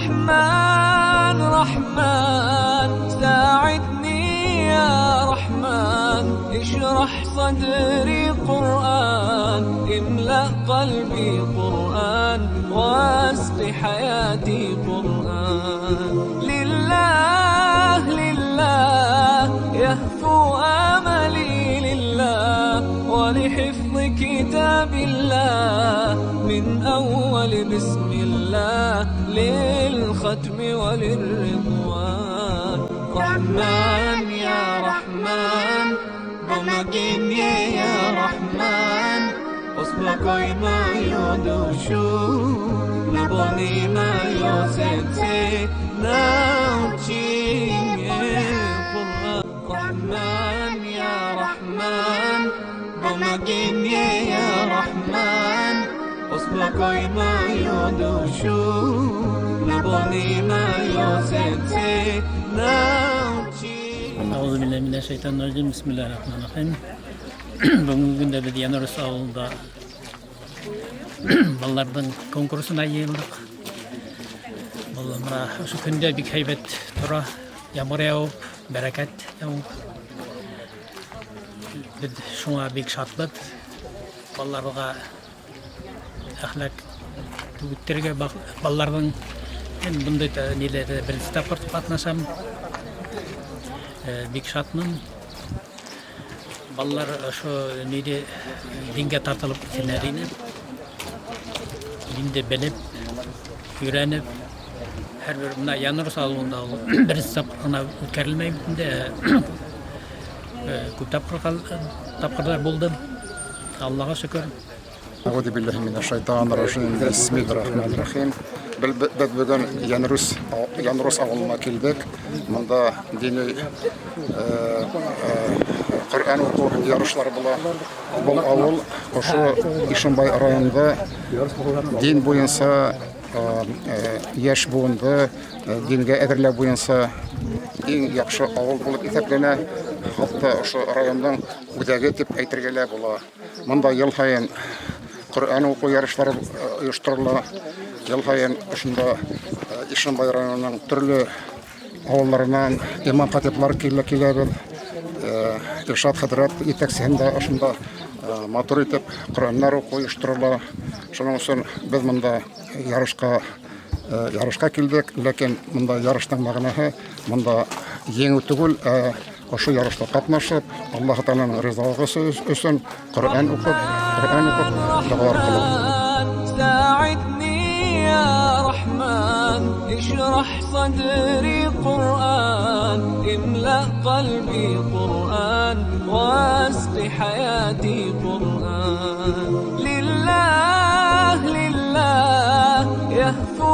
رحمن رحمن ساعدني يا رحمن اشرح صدري قرآن املأ قلبي قرآن واسق حياتي قرآن لله لله يهفو املي لله ولحفظ كتاب الله من أول بسم الله للختم وللرضوان رحمن يا رحمن помоги мне, я Рахман, успокой мою душу, наполни мое сердце, научи мне Коран. Рахман, я Рахман, помоги мне, я Рахман, успокой мою душу, наполни мое сердце, научи. Әғүзү билләһи минәш-шәйтанир-раҗим. Бисмиллаһир-рахманир-рахим. Бөгөнгө көндә беҙ Янурыс ауылында балаларҙың конкурсына йыйылдыҡ. Был мына ошо көндә бик һәйбәт тора. Ямғыр яуып, бәрәкәт яуып. Беҙ шуңа бик шатбыҙ. Балаларға әхлаҡ үҫтерергә балаларҙың мин бындай ниләрҙә беренсе тапҡыр ҡатнашам. Бик шатмын. Балалар ошо ниҙе дингә тартылып китһендәр ине. Динде белеп, өйрәнеп, һәр бер мына Янурыс ауылында ул беренсе тапҡыр ғына үткәрелмәй бит инде. Күп тапҡырҙар булды. Аллаға шөкөр. أعوذ بالله من الشيطان الرجيم بسم الله الرحمن الرحيم. Беҙ бөгөн Янрус ауылына килдек. Мында дини Ҡөрьән уҡыу ярышлары була. Был ауыл ошо Ишембай районында дин буйынса йәш быуынды дингә әҙерләү буйынса иң яҡшы ауыл булып иҫәпләнә. Хатта ошо райондың үҙәге тип әйтергә лә була. Мында йыл һайын Ҡөрьән уҡыу ярышлары ойошторола. Йыл һайын ошонда Ишембай районының төрлө ауылларынан имам хатиплар киләбеҙ. Илшат хәҙрәт етәксеһендә ошонда матур итеп Ҡөрьәннәр уҡыу ойошторола. Шуның өсөн беҙ мында ярышҡа килдек, ләкин мында ярыштың мәғәнәһе мында еңеү түгел, ә ошо ярышта ҡатнашып, Аллаһ Тәғәләнең ризалығы өсөн Ҡөрьән уҡып доғалар ҡылыу. ساعدني يا رحمن اشرح صدري قرآن املأ قلبي قرآن واسق حياتي قرآن لله لله يهفو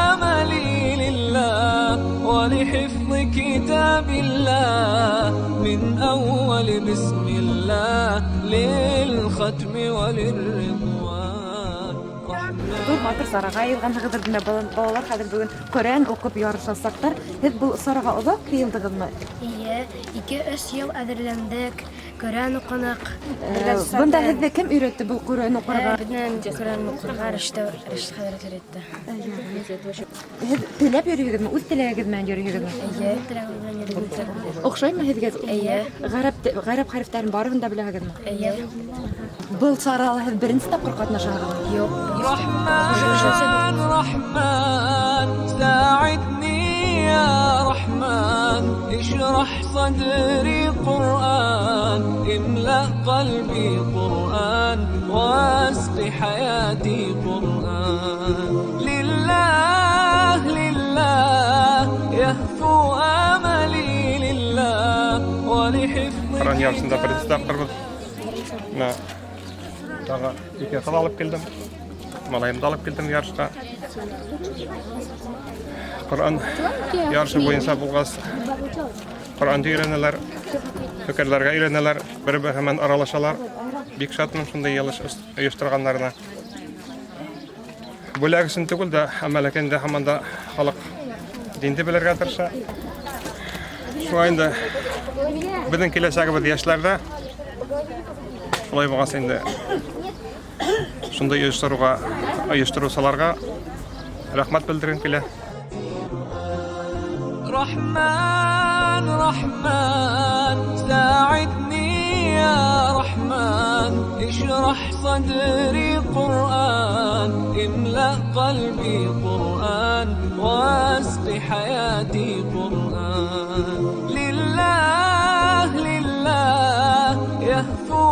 أملي لله ولحفظ كتاب الله من أول بسم الله للختم وللرضوان. Ҙур матур сараға йыйылғанһығыҙҙыр, бына балалар хәҙер бөгөн Ҡөрьән уҡып ярышасаҡтар. Һеҙ был сараға оҙаҡ йыйылдығыҙмы? Эйе, 2-3 йыл әҙерләндек, Ҡөрьән уҡыныҡ. Бында һеҙҙе кем өйрәтте был Ҡөрьән уҡырға? Беҙҙең Ҡөрьән уҡырға Рәшит хәҙрәт өйрәтте. Һеҙ теләп йөрөйһөгөҙмө, үҙ теләгегеҙ менән йөрөйһөгөҙмө? Эйе, теләгем менән йөрөйбөҙ. Оҡшаймы һеҙгә? Эйе. Ғәрәп хәрефтәрен барыһын да беләһегеҙме? Эйе. Был сарала һеҙ беренсе тапҡыр ҡатнашаһығыҙмы? Юҡ. رحمن رحمن ساعدني يا رحمن اشرح صدري قرآن املأ قلبي قرآن واسق حياتي قرآن لله لله يهفو أملي لله ولحفظ Ҡөрьән ярышында беренсе тапҡырбыҙ. Мына тағы ике ҡыҙ алып килдем. Малайымды алып килдем ярышҡа. Ҡөрьән ярышы буйынса булғас, Ҡөрьәнде өйрәнәләр, фекерләргә өйрәнәләр, бер-береһе менән аралашалар. Бик шатмын шундай ярыш ойошторғандарына. Бүләк өсөн түгел дә, әммә ләкин дә һаман да халыҡ динде белергә тырыша. Шулай инде беҙҙең киләсәгебеҙ йәштәрҙә. Шулай булғас инде шундай ойоштороусыларға рәхмәт белдергем килә. رحمن رحمن ساعدني يا رحمن اشرح صدري قرآن املأ قلبي قرآن واسق حياتي قرآن لله لله يهفو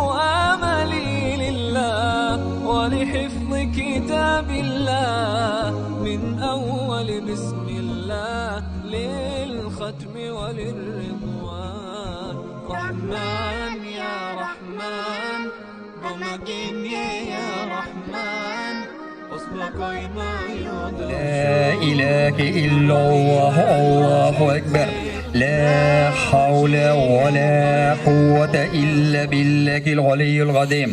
آملي لله ولحفظ كتاب الله من أول بسم الله للختم وللرضوان رحمن يا رحمن помоги يا رحمن لا إله إلا الله الله أكبر لا حول ولا قوة إلا بالله العلي العظيم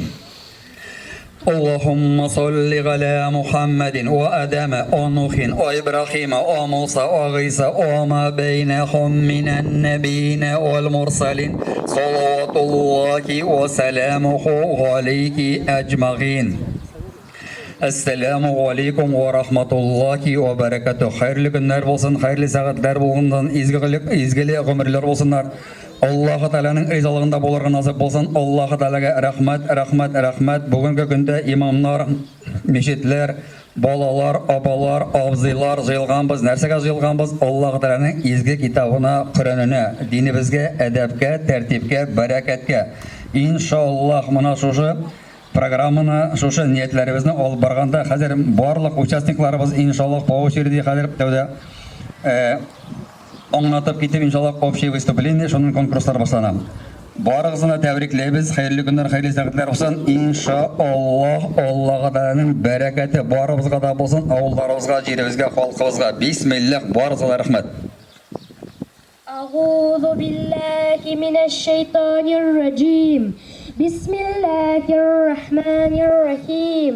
اللهم صل على محمد وآدم ونوح وإبراهيم وموسى وعيسى وما بينهم من النبيين والمرسلين صلوات الله وسلامه عليه أجمعين. Әссәләмү алейкум ва рахматуллахи ва баракатуһ. Хәерле көннәр булсын, хәерле сәгатьләр булсын, изгелек, изгеле гомерләр булсыннар. Аллаһ Тәгаләнең ризалыгында булырга насыйп булсын. Аллаһ Тәгаләгә рәхмәт, рәхмәт, рәхмәт. Бүгенге көндә имамнар, мәчетләр, балалар, апалар, абзыйлар җыелганбыз. Нәрсәгә җыелганбыз? Аллаһ Тәгаләнең изге китабына, Коръәненә, динебезгә, әдәпкә, тәртипкә, бәрәкәткә. Иншаллаһ, менә шушы программаны, шушы ниятләребезне алып барганда, хәзер барлык участникларыбыз, иншаллаһ, по очереди хәзер тәүдә аңлатып китеп, иншаллаһ, общее выступление, шуннан конкурслар башлана. Барыгызны да тәбрикләйбез, хәерле көннәр, хәерле сәгатьләр булсын. Иншаллаһ, Аллаһ Тәгаләнең бәрәкәте барыбызга да булсын, авылларыбызга, җиребезгә, халкыбызга. Бисмиллаһ, барыгызга да рәхмәт. أعوذ بالله من الشيطان الرجيم بسم الله الرحمن الرحيم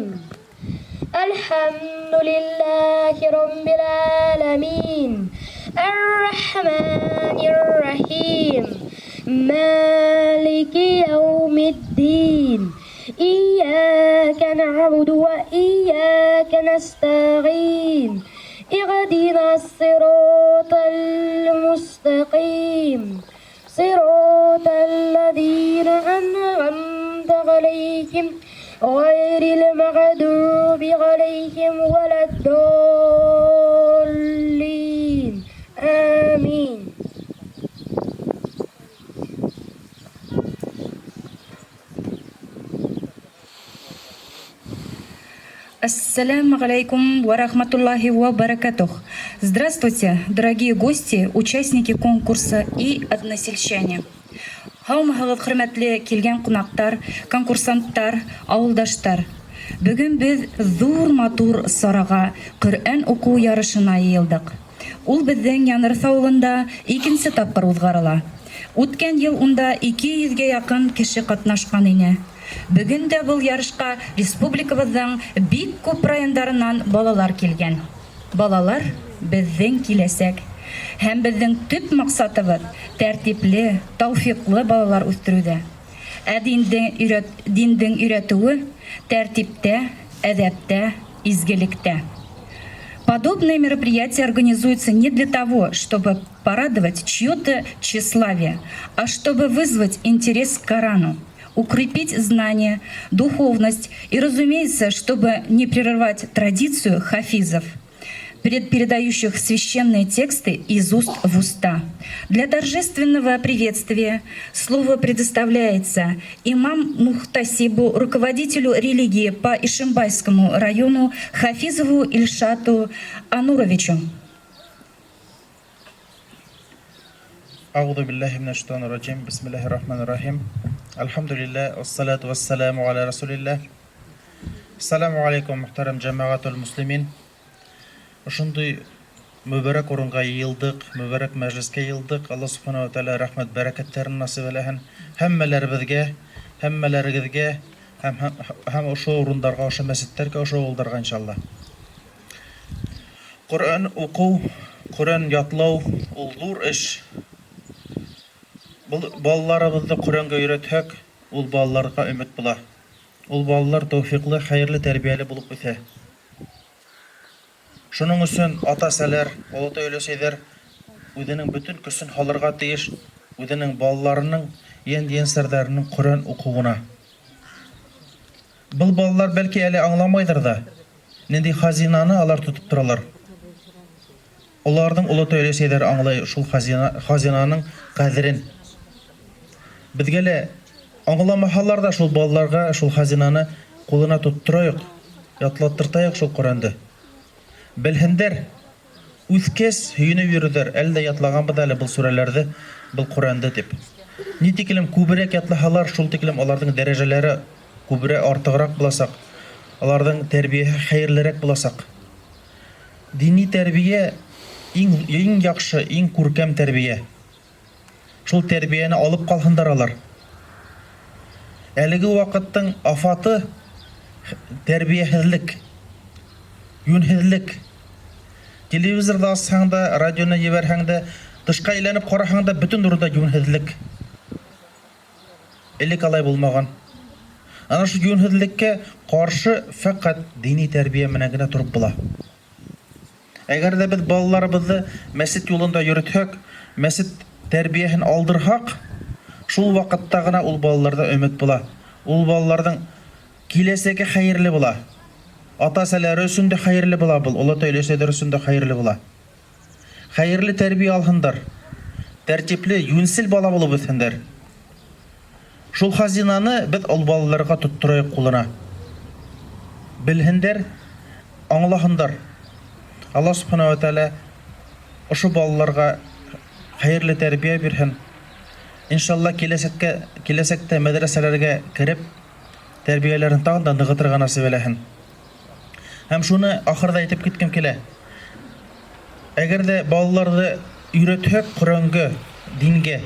الحمد لله رب العالمين الرحمن الرحيم مالك يوم الدين إياك نعبد وإياك نستعين اهدنا الصراط المستقيم صراط الذين أنعمت عليهم غير المغضوب عليهم ولا الضالين آمين. Ассаляму алейкум ва рахматуллахи ва баракатух. Здравствуйте, дорогие гости, участники конкурса и односельчане. Һаумыһығыҙ, хөрмәтле килгән ҡунаҡтар, конкурсанттар, ауылдаштар. Бөгөн беҙ ҙур матур сараға, Ҡөрьән уҡыу ярышына йыйылдыҡ. Ул беҙҙең Янырҫ ауылында икенсе тапҡыр уҙғарыла. Үткән йыл унда 200-гә яҡын кеше ҡатнашҡан ине. Бөгөн дә был ярышҡа республикабыҙҙың бик күп райондарынан балалар килгән. Балалар беҙҙең киләсәк. Һәм беҙҙең төп маҡсатыбыҙ тәртипле, тауфиҡлы балалар үҫтереүҙә. Ә диндең өйрәтеүе тәртиптә, әҙәптә, изгелектә. Подобные мероприятия организуются не для того, чтобы порадовать чье-то тщеславие, а чтобы вызвать интерес к Корану, укрепить знания, духовность и, разумеется, чтобы не прерывать традицию хафизов, передающих священные тексты из уст в уста. Для торжественного приветствия слово предоставляется имам Мухтасибу, руководителю религии по Ишимбайскому району Хафизову Ильшату Ануровичу. أعوذ بالله من الشيطان الرجيم بسم الله الرحمن الرحيم الحمد لله والصلاة والسلام على رسول الله السلام عليكم محترم جماعة المسلمين. Ошондай мөбәрәк урынға йыйылдыҡ, мөбәрәк мәжлескә йыйылдыҡ. Алла Субхана ва Тәғәлә рәхмәт бәрәкәттәрен насип әйләһен һәммәләребеҙгә, һәммәләрегеҙгә һәм ошо урындарға, ошо мәсеттәргә, ошо ауылдарға иншалла. Ҡөрьән уҡыу, Ҡөрьән ятлау ул ҙур эш. Был балаларыбыҙҙы Ҡөрьәнгә өйрәтһәк, ул балаларға өмөт була. Ул балалар тәүфиҡлы, хәйерле, тәрбиәле булып үҫә. Шуның өсөн ата-әсәләр, олатай-өләсәйҙәр Үҙенең бөтөн көсөн һалырға тейеш үҙенең балаларының, йән-ейәнсәрҙәренең Ҡөрьән уҡыуына. Был балалар бәлки әле аңламайҙыр ҙа, ниндәй хазинаны алар тотоп торалар. Уларҙың олатай-өләсәйҙәре аңлай шул хазина, хазинаның ҡәҙерен. Беҙгә лә аңламаһалар ҙа шул балаларға шул хазинаны ҡулына тотторайыҡ, ятлаттыртайыҡ шул Ҡөрьәнде. Белһендәр, үҫкәс һөйөнөп йөрөрҙәр, әле дә ятлағанбыҙ әле был сүрәләрҙе, был Ҡөрьәнде тип. Ни тиклем күберәк ятлаһалар, шул тиклем аларҙың дәрәжәләре күберәк артығыраҡ буласаҡ, аларҙың тәрбиәһе хәйерлерәк буласаҡ. Дини тәрбиә иң иң яҡшы, иң күркәм тәрбиә. Шул тәрбиәне алып ҡалһындар алар. Әлеге ваҡыттың афаты тәрбиәһеҙлек, йүнһеҙлек. Телевизорҙы асһаң да, радионы ебәрһәң дә, тышҡа әйләнеп ҡараһаң да, бөтөн урында йүнһеҙлек. Элек алай булмаған. Ана шул йүнһеҙлеккә ҡаршы фәҡәт дини тәрбиә менән генә тороп була. Әгәр ҙә беҙ балаларыбыҙҙы мәсет юлында йөрөтһәк, мәсет тәрбиәһен алдырһаҡ, шул ваҡытта ғына ул балаларҙа өмөт була. Ул балаларҙың киләсәге хәйерле була. Ата-әсәләре өсөн дә хәйерле була был, олатай-өләсәйҙәр өсөн дә хәйерле була. Хәйерле тәрбиә алһындар. Тәртипле, йүнсел бала булып үҫһендәр. Шул хазинаны беҙ ул балаларға тотторайыҡ ҡулына. Белһендәр, аңлаһындар. Алла Субхана ва Тәгалә ошо балаларға хәйерле тәрбиә бирһен. Иншалла, киләсәккә, киләсәктә мәдрәсәләргә кереп, тәрбияләрен тагын да ныгытырга насыйп әйләһен. Һәм шуны ахырда әйтеп киткем килә. Әгәр дә балаларны өйрәтһәк Коръәнгә, дингә,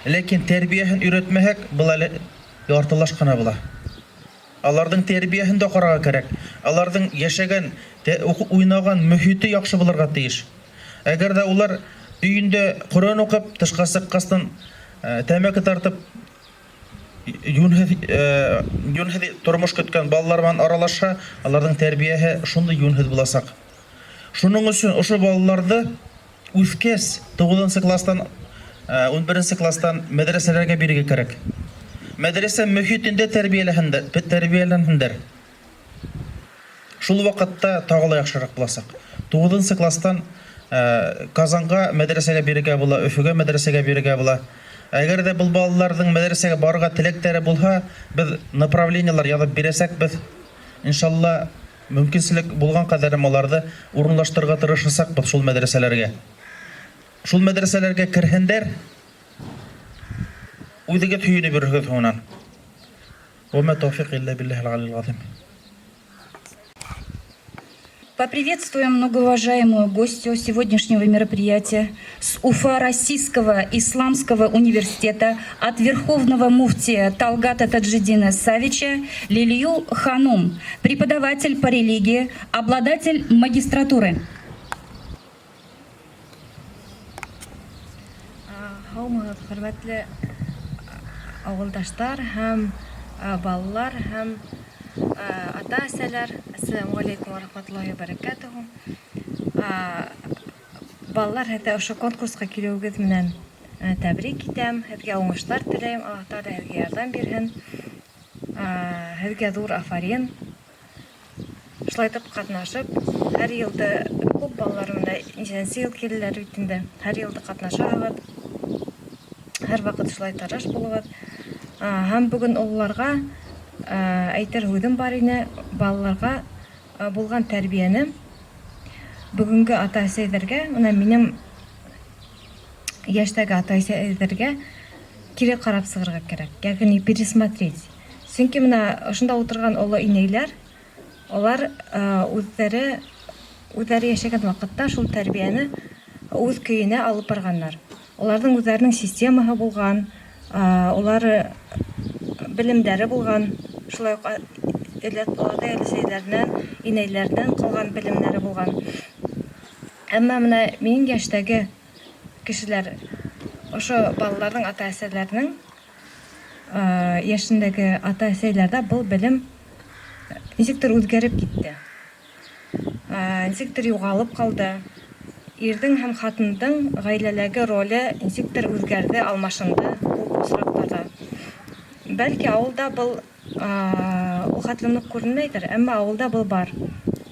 ләкин тәрбияһен өйрәтмәһәк, был әле яртылаш кына була. Аларның тәрбияһен дә карарга кирәк. Аларның яшәгән, уйнаган мөхите яхшы булырга тиеш. Әгәр дә улар өендә Коръән укып, тышка чыккастан тәмәке тартып, юнһеҙ юнһеҙ тормош көткән балалар менән аралашһа, аларның тәрбияһе шундый юнһеҙ буласаҡ. Шуның өсөн ошо балаларҙы үҫкәс, туғыҙынсы класстан, унберенсе класстан мәҙрәсәләргә бирергә кәрәк. Мәҙрәсә мөхитендә тәрбиәләһендәр, тәрбиәләнһендәр. Шул ваҡытта тағы ла яҡшыраҡ буласаҡ. Туғыҙынсы класстан Казанға мәҙрәсәгә бирергә була, Өфөгә мәҙрәсәгә бирергә була. Әгәр ҙә был балаларҙың мәҙрәсәгә барырға теләктәре булһа, беҙ направлениелар яҙып бирәсәкбеҙ. Иншалла, мөмкинселек булған ҡәҙәрем аларҙы урынлаштырырға тырышасаҡбыҙ шул мәҙрәсәләргә. Шул мәҙрәсәләргә керһендәр, үҙегеҙ һөйөнөп йөрөрһөгөҙ һуңынан. Вә мә тәүфиҡи илля билләһил галил ғазим. Поприветствуем многоуважаемую гостью сегодняшнего мероприятия с Уфа Российского Исламского университета от Верховного муфтия Талгата Таджидина Савича Лилию Ханум, преподаватель по религии, обладатель магистратуры. Һаумыһығыҙ, хөрмәтле ауылдаштар һәм балалар һәм ата-әсәләр. Әссәләмү ғәләйкүм вә рәхмәтуллаһи вә бәрәкәтүһү. Балалар, һеҙҙе ошо конкурсҡа килеүегеҙ менән тәбрик итәм. Һеҙгә уңыштар теләйем. Аллаһ Тәғәлә һеҙгә ярҙам бирһен. Һеҙгә ҙур афарин. Шулай итеп ҡатнашып, һәр йылды күп балалар менә нисәнсе йыл киләләр бит инде. Һәр йылды ҡатнашаһығыҙ. Һәр ваҡыт шулай тырыш булығыҙ. Һәм бөгөн ололарға әйтер һүҙем бар ине, балаларға булған тәрбиәне бөгөнгө ата-әсәйҙәргә, менә минең йәштәге ата-әсәйҙәргә кире ҡарап сығырға кәрәк, ягъни пересмотреть. Сөнки менә ошонда ултырған оло инәйләр, алар үҙҙәре үҙҙәре йәшәгән ваҡытта шул тәрбиәне үҙ көйөнә алып барғаннар. Уларҙың үҙҙәренең системаһы булған, улар белемдәре булған, шулай уҡ атай-әсәйҙәренән, инәйләренән ҡалған белемдәре булған. Әммә менә минең йәштәге кешеләр, ошо балаларҙың ата-әсәләренең йәшендәге ата-әсәйләрҙә был белем нисектер үҙгәреп китте, нисектер юғалып ҡалды. Ирҙең һәм хатындың ғаиләләге роле нисектер үҙгәрҙе, алмашынды күп осраҡтарҙа. Бәлки ауылда был ул хәтлем ныҡ күренмәйҙер, әммә ауылда был бар.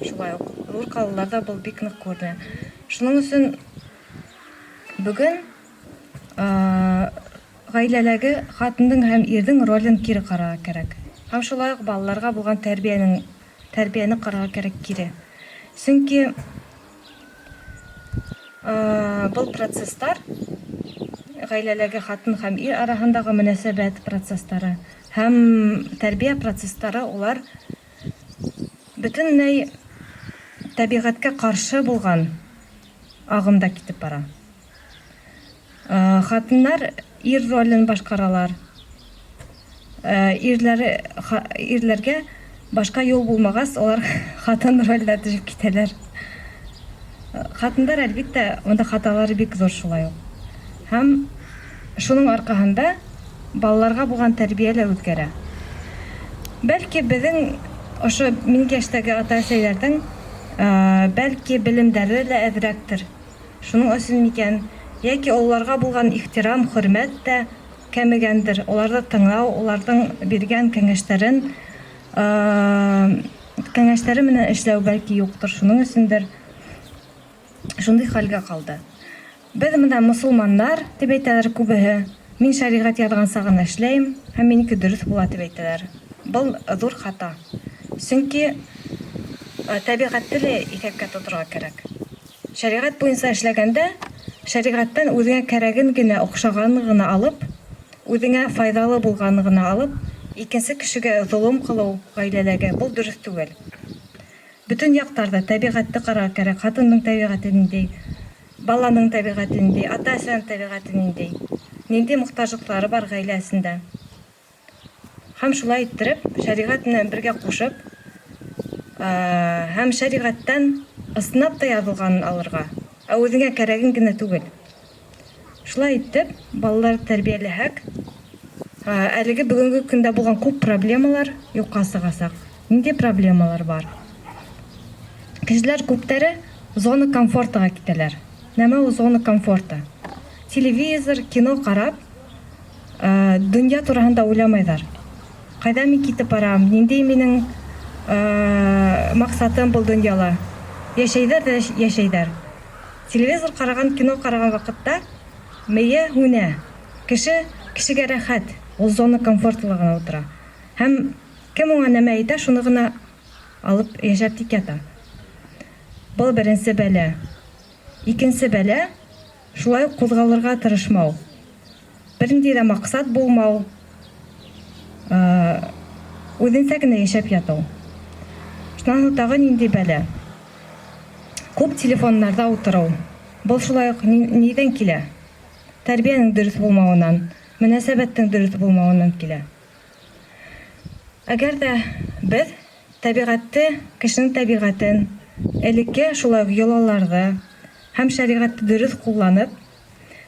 Шулай уҡ ҙур ҡалаларҙа был бик ныҡ күренә. Шуның өсөн бөгөн ғаиләләге хатындың һәм ирҙең ролен кире ҡарарға кәрәк. Һәм шулай уҡ балаларға булған тәрбиәнең тәрбиәне ҡарарға кәрәк кире. Сөнки был процесстар ғаиләләге хатын һәм ир араһындағы мөнәсәбәт процесстары һәм тәрбиә процесстары улар бөтөнләй тәбиғәткә ҡаршы булған ағымда китеп бара. Хатыннар ир ролен башҡаралар. Ирләр ирләргә башҡа юл булмағас, улар хатын роленә төшөп китәләр. Хатындар, әлбиттә, унда хаталары бик ҙур шулай уҡ. Һәм шуның арҡаһында балаларға булған тәрбиә лә үҙгәрә. Бәлки беҙҙең ошо минең йәштәге ата-әсәйҙәрҙең бәлки белемдәре лә әҙерәктер. Шуның өсөн микән, йәки ололарға булған ихтирам, хөрмәт тә кәмегәндер. Уларҙы тыңлау, уларҙың биргән кәңәштәрен кәңәштәре менән эшләү бәлки юҡтыр. Шуның өсөндөр шундай хәлгә ҡалды. Беҙ бында мосолмандар тип әйтәләр күбеһе. Мин шәриғәт яҙғанса ғына эшләйем һәм минеке дөрөҫ була тип әйтәләр. Был ҙур хата. Сөнки тәбиғәтте лә иҫәпкә тоторға кәрәк. Шәриғәт буйынса эшләгәндә, шәриғәттән үҙеңә кәрәген генә, оҡшағанын ғына алып, үҙеңә файҙалы булғанын ғына алып, икенсе кешегә золом ҡылыу ғаиләләге был дөрөҫ түгел. Бөтөн яҡтарҙа тәбиғәтте ҡарарға кәрәк. Хатындың тәбиғәте ниндәй, баланың тәбиғәте ниндәй, ата-әсәнең тәбиғәте ниндәй, ниндәй мохтажлыҡтары бар ғаилә эсендә. Һәм шулай иттереп, шәриғәт менән бергә ҡушып, һәм шәриғәттән ысынлап та яҙылғанын алырға, ә үҙеңә кәрәген генә түгел. Шулай итеп, балаларҙы тәрбиәләһәк, әлеге бөгөнгө көндә булған күп проблемалар юҡҡа сығасаҡ. Ниндәй проблемалар бар? Кешеләр күптәре зона комфортаға китәләр. Нәмә ул зона комфорта? Телевизор, кино ҡарап, донъя тураһында уйламайҙар. Ҡайҙа мин китеп барам, ниндәй минең маҡсатым был донъяла? Йәшәйҙәр ҙә йәшәйҙәр. Телевизор ҡараған, кино ҡараған ваҡытта мейе һүнә. Кеше кешегә рәхәт, ул зона комфортала ғына ултыра. Һәм кем уңа нәмә әйтә, шуны ғына алып йәшәп тик ята. Был беренсе бәлә. Икенсе бәлә шулай уҡ ҡуҙғалырға тырышмау. Бер ниндәй ҙә маҡсат булмау, үҙенсә генә йәшәп ятыу. Шунан һуң тағы ниндәй бәлә? Күп телефоннарҙа ултырыу. Был шулай уҡ ниҙән килә? Тәрбиәнең дөрөҫ булмауынан, мөнәсәбәттең дөрөҫ булмауынан килә. Әгәр ҙә беҙ тәбиғәтте, кешенең тәбиғәтен, элекке шулай уҡ йолаларҙы һәм шәриғәтте дөрөҫ ҡулланып,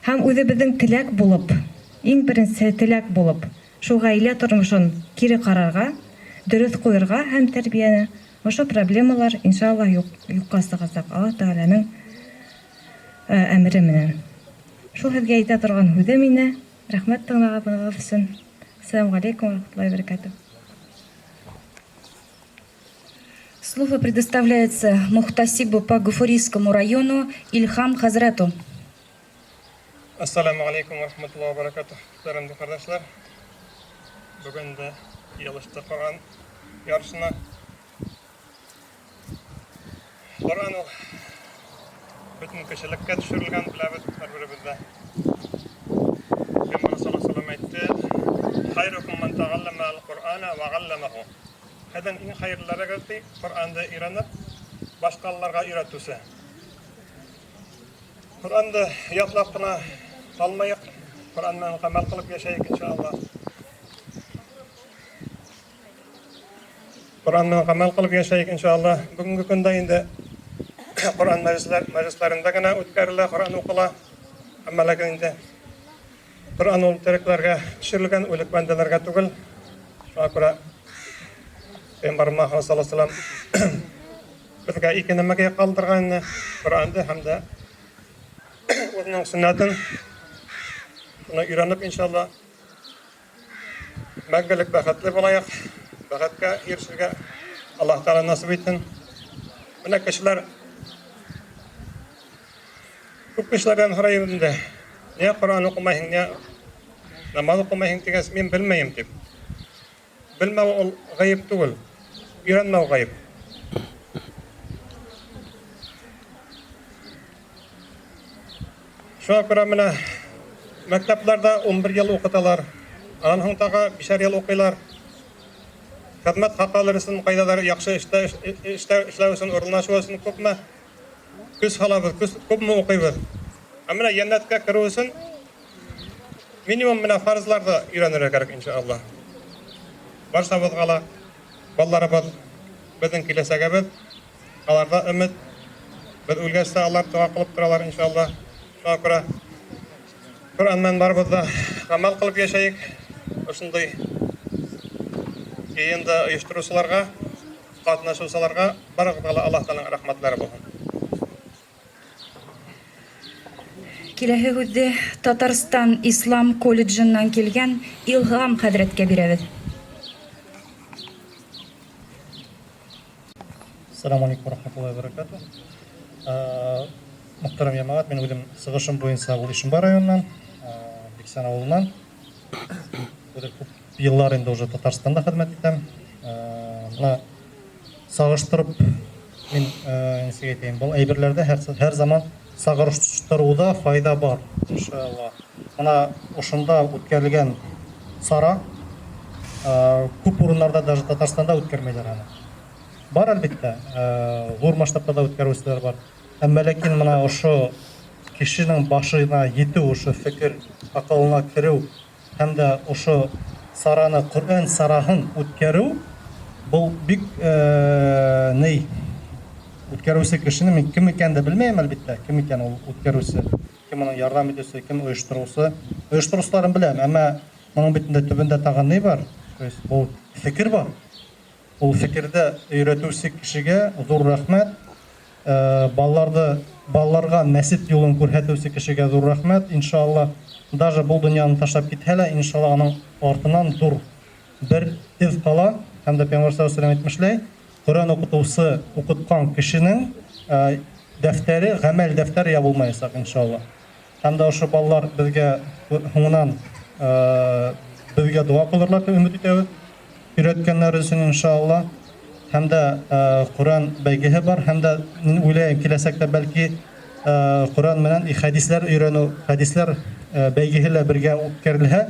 һәм үҙебеҙҙең теләк булып, иң беренсе теләк булып, шул ғаилә тормошон кире ҡарарға, дөрөҫ ҡуйырға һәм тәрбиәне, ошо проблемалар иншаллаһ юҡҡа сығасаҡ Аллаһ Тәғәләнең әмере менән. Шул һеҙгә әйтә торған һүҙем ине. Рәхмәт тыңлағанығыҙ өсөн. Ассаламу алейкум ва рахматуллахи ва баракатух. Слово предоставляется мухтасибу по Гафурийскому району Ильхам Хазрату. Ассаламу алейкум ва рахматуллахи ва баракатух. Мөхтәрәм ҡәрҙәшләр, бөгөн дә йыйылышты Ҡоран ярышына. Ҡоран ул бөтөн кешелеккә төшөрөлгән, беләбеҙ һәр беребеҙ ҙә. Пәйғәмбәр саллаллаһу алейһи ва сәлләм әйтте: "Хайрукум ман тәғәлләмә әл-Ҡуръана ва ғәлләмәһу." Һеҙҙең иң хәйерләрегеҙ ти Ҡоранды өйрәнеп, башҡаларға өйрәтеүсе. Ҡоранды ятлап ҡына ҡалмайыҡ, Ҡоран менән ғәмәл ҡылып йәшәйек иншаллаһ. Ҡоран менән ғәмәл ҡылып йәшәйек иншаллаһ. Бөгөнгө көндә инде Ҡоран мәжлесләрендә генә үткәрелә, Ҡоран уҡыла. Әммә ләкин инде Ҡоран ул терекләргә төшөрөлгән, үлек бәндәләргә түгел. Шуңа күрә Пәйғәмбәр Мөхәммәд саллаллаһу алейһи ва сәлләм беҙгә ике нәмәгә ҡалдырған ине: Ҡоранды һәм дә Үзенең сөннәтен, шуны өйрәнеп, иншалла, мәңгелек бәхетле булайык, бәхеткә ирешергә Аллаһ Тәгалә насыйп итсен. Менә кешеләр күп кешеләрдән сорыйм инде. Нигә Коръән укымайсың, нигә намаз укымайсың дигәч, мин белмәем дип. Белмәү ул гаеп түгел. Өйрәнмәү гаеп. Шуңа күрә менә мәктәпләрдә 11 ел укыталар. Аннан соң тагы 5 ел укыйлар. Хезмәт хакы алыр өчен кайдадыр яхшы эштә эштә эшләү өчен урынлашу өчен күпме көч салабыз, көч күпме укыйбыз. Ә менә җәннәткә керү өчен минимум менә фарызларны өйрәнергә кирәк, иншалла. Барчабызга ла балаларыбыз безнең киләчәгебез, аларда өмет. Без үлгәч тә алар дога кылып торалар, иншалла. Шуңа күрә Коръән белән барыбыз да гамәл кылып яшәек. Ошондый җыенда оештыручыларга, катнашучыларга барыгызга да Аллаһ Тәгаләнең рәхмәтләре булсын. Киләһе һүҙҙе Татарстан Ислам колледжыннан килгән Илһам хәҙрәткә бирәбеҙ. Ассаламу алейкум ва рахматуллахи ва баракатуh. Мөхтәрәм җәмәгать, мин үзем сыгышым буенча ул Ишембай районыннан, Биксән авылыннан. Үзем күп еллар инде уже Татарстанда хезмәт итәм. Менә сагыштырып мин ничек әйтәем, был әйберләрдә һәр, һәр заман сагыштыруда файда бар, иншалла. Менә ошында үткәрелгән сара күп урыннарда даже Татарстанда үткәрмәйләр аны. Бар әлбәттә, зур масштабта да үткәрүчеләр бар. Әмма ләкин менә ошо кешенең башына етү, ошо фикер акылына керү һәм дә ошо сараны, Коръән сараһын үткәрү, был бик ни үткәрүче кешене мин кем икәнен дә белмәйм, әлбәттә, кем икән ул үткәрүче, кем аның ярдәм итүче, кем оештыручы. Оештыручыларын беләм, әмма моның бит инде төбендә тагын ни бар? То есть бу фикер бар. Ул фикердә өйрәтүче кешегә зур рәхмәт. Балаларды, балаларга мәсет юлын күрһәтүче кешегә зур рәхмәт. Иншалла, даже бу дөньяны ташлап китһә лә, иншалла, аның артыннан зур бер эз кала. Һәм дә Пәйгамбәр саллаллаһу алейһи ва сәлләм әйтмешләй, Коръән укытучы укыткан кешенең дәфтәре, гамәл дәфтәре ябылмаячак, иншалла. Һәм дә ошо балалар безгә һуңынан безгә дога кылырлар дип өмет итәбез. Өйрәткәннәре өчен, иншалла. Һәм дә Коръән бәйгеһе бар, һәм дә мин уйлыйм, киләчәктә бәлки Коръән менән хәдисләр өйрәнү, хәдисләр бәйгеһе лә бергә үткәрелһә,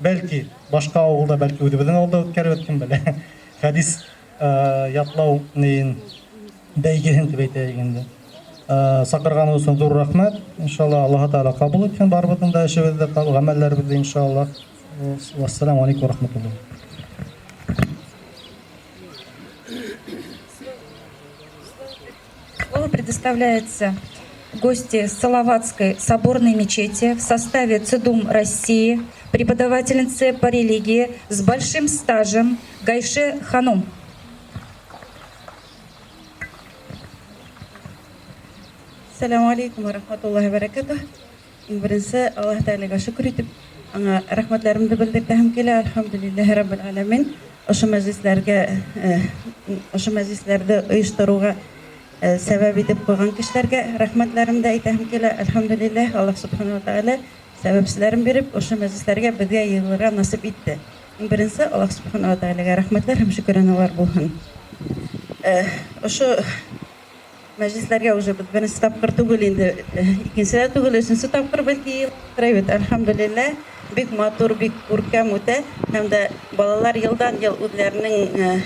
бәлки башка авылда, бәлки үзебезнең авылда үткәрербез, кем белә. Хәдис ятлау неен бәйгеһен дип әйтәйек инде. Сакырганыгыз өчен зур рәхмәт. Иншалла, Аллаһ Тәгалә кабул итсен барыбызның да эшебезне, гамәлләребезне, иншалла. Вассаламу алейкум ва рахматуллах. Слово предоставляется гости Салаватской соборной мечети в составе ЦЕДУМ России, преподавательнице по религии с большим стажем Гайше Ханум. Ассаламу алейкум ва рахматуллахи ва баракатух. Иң беренче Аллаһ Тәгаләгә шөкер итеп, аңа рәхмәтләремне белдертәһем килә. Альхамдулиллаһи раббил аламин. Ошо мәҗлесләргә, ошо мәҗлесләрде оештыруга сәбәп итеп куйган кешеләргә рәхмәтләремне дә әйтәһем килә. Альхамдулиллаһ, Аллаһ субхана ва тәгалә сәбәпчеләрен биреп, ошо мәҗлесләргә безгә йыгылырга насыйп итте. Иң беренче Аллаһ субхана ва тәгаләгә рәхмәтләр һәм шөкерәналар булһын. Ошо мәҗлесләргә уже без беренче тапкыр түгел инде, икенче дә түгел, өченче тапкыр бәлки бит, әлхәмдүлилләһ, бик матур, бик күркәм үтә һәм дә балалар елдан-ел үзләренең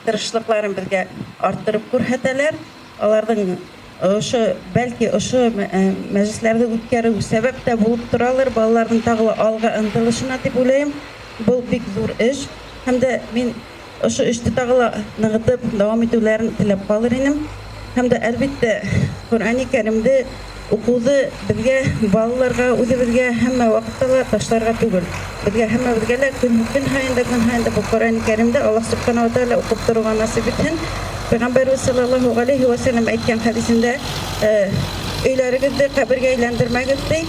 тырышлыкларын безгә арттырып күрһәтәләр. Аларның ошо, бәлки ошо мәҗлесләрне үткәрү сәбәп тә булып торалар балаларның тагы ла алга ынтылышына дип уйлыйм. Бу бик зур эш һәм дә мин Ошо эште тагы ла ныгытып дәвам итүләрен теләп калыр инем. Һәм дә, әлбиттә, Коръәни Кәримде укуды безгә, балаларга, үзебезгә һәммә вакытта ла ташларга түгел. Безгә һәммәбезгә лә көн, көн һаен да, көн һаен да бу Коръәни Кәримде Аллаһ Сүбхәнәһү вә Тәгалә укып торуга насыйп итһен. Пәйгамбәребез салләллаһу галәйһи вә сәлләм әйткән хәдисендә, Өйләрегеҙҙе ҡәбергә әйләндермәгеҙ ти,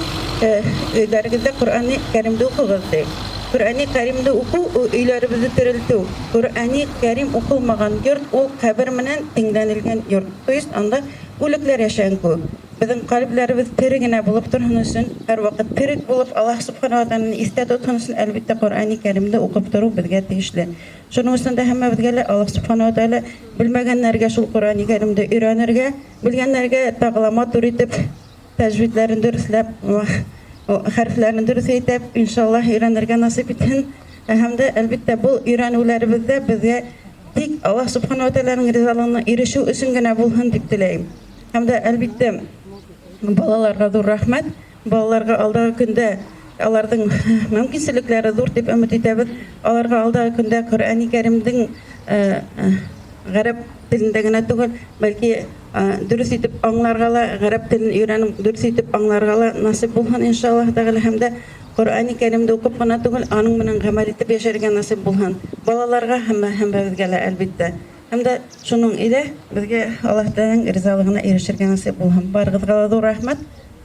өйләрегеҙҙә Ҡөрьәни Кәримде уҡығыҙ ти. Ҡөрьәни Кәримде уҡыу өйләребеҙҙе терелтеү. Ҡөрьәни Кәрим уҡылмаған йорт ул ҡәбер менән тиңләнелгән йорт. То есть анда үлекләр йәшәгән кеүек. Беҙҙең ҡәлебләребеҙ тере генә булып торһон өсөн, һәр ваҡыт терек булып Аллаһ субхана ва тәғәләне иҫтә тотһон өсөн, әлбиттә, Ҡөрьәни Кәримде уҡып тороу беҙгә тейешле. Шуның өсөн дә һәммәбеҙгә лә Аллаһ субхана ва тәғәлә белмәгәннәргә шул Ҡөрьәни Кәримде өйрәнергә, белгәннәргә тағы ла матур итеп тәжвидләрен дөрөҫләп, хәрефләрен дөрөҫ әйтеп, иншаллаһ, өйрәнергә насип итһен. Һәм дә, әлбиттә, был өйрәнеүләребеҙҙә беҙгә тик Аллаһ субхана ва тәғәләнең ризалығына ирешеү өсөн генә булһын дип теләйем. Һәм дә, әлбиттә, балаларға ҙур рәхмәт. Балаларға алдағы көндә аларҙың мөмкинселектәре ҙур тип өмөт итәбеҙ. Аларға алдағы көндә Ҡөрьәни Кәримдең ғәрәп телендә генә түгел, бәлки дөрөҫ итеп аңларға ла, ғәрәп телен өйрәнеп дөрөҫ итеп аңларға ла насип булһын, иншаллаһ тәғәлә. Һәм дә Ҡөрьәни Кәримде уҡып ҡына түгел, аның менән ғәмәл итеп йәшәргә насип булһын. Балаларға һәм һәммәбеҙгә лә, әлбиттә. Һәм дә шуның илә беҙгә Аллаһ Тәғәләнең ризалығына ирешергә насип булһын. Барығыҙға ла ҙур рәхмәт.